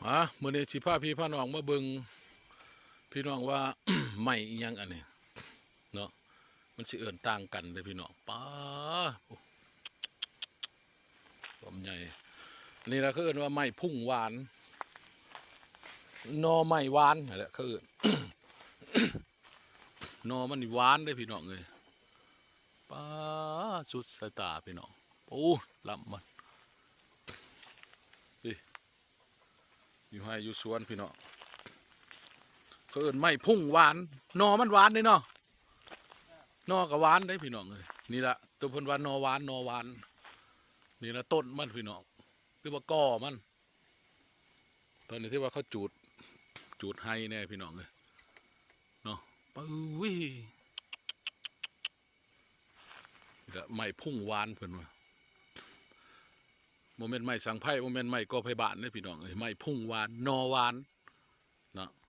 ອ່າ ມື້ນີ້ຊິພາພີ່ພານ້ອງມາເບິ່ງ ພີ່ນ້ອງວ່າ ໄມ້ອີ່ຫຍັງອັນນີ້ເນາະ ມັນຊິເອີ້ນຕ່າງກັນເດ້ພີ່ນ້ອງ. ປ້າ ຄວາມໃຫຍ່ ອັນນີ້ລະເຂົາເອີ້ນວ່າໄມ້ພຸ້ງຫວານ ໜໍ່ໄມ້ຫວານຫັ້ນແຫຼະເຂົາເອີ້ນ ໜໍ່ມັນນີ້ຫວານເດ້ພີ່ນ້ອງເອີຍ. ປ້າ ສຸດສາຍຕາພີ່ນ້ອງ. ໂອ້ ລຳມັນ ນີ້ ຢູ່ໄຮ່ຢູ່ສວນພີ່ນ້ອງ ເຂົາເອີ້ນໄມ້ພຸ້ງຫວານ ໜໍ່ມັນຫວານເດ້ເນາະ ໜໍ່ກໍຫວານເດ້ພີ່ນ້ອງເອີຍ. ນີ້ລະ ໂຕເພິ່ນວ່າໜໍ່ຫວານ ໜໍ່ຫວານ ນີ້ລະຕົ້ນມັນພີ່ນ້ອງ ຫຼືວ່າກໍມັນ. ຕອນນີ້ຖືວ່າເຂົາຈູດ ຈູດໄຮ່ແດ່ພີ່ນ້ອງເອີຍເນາະ. ປຶ້ຍ ນີ້ລະໄມ້ພຸ້ງຫວານເພິ່ນວ່າ ບໍ່ແມ່ນໄມ້ສັງໄພ ບໍ່ແມ່ນໄມ້ກໍໄພບ້ານເດ້ພີ່ນ້ອງເອີຍ ໄມ້ພຸ້ງຫວານ ໜໍ່ຫວານເນາະ.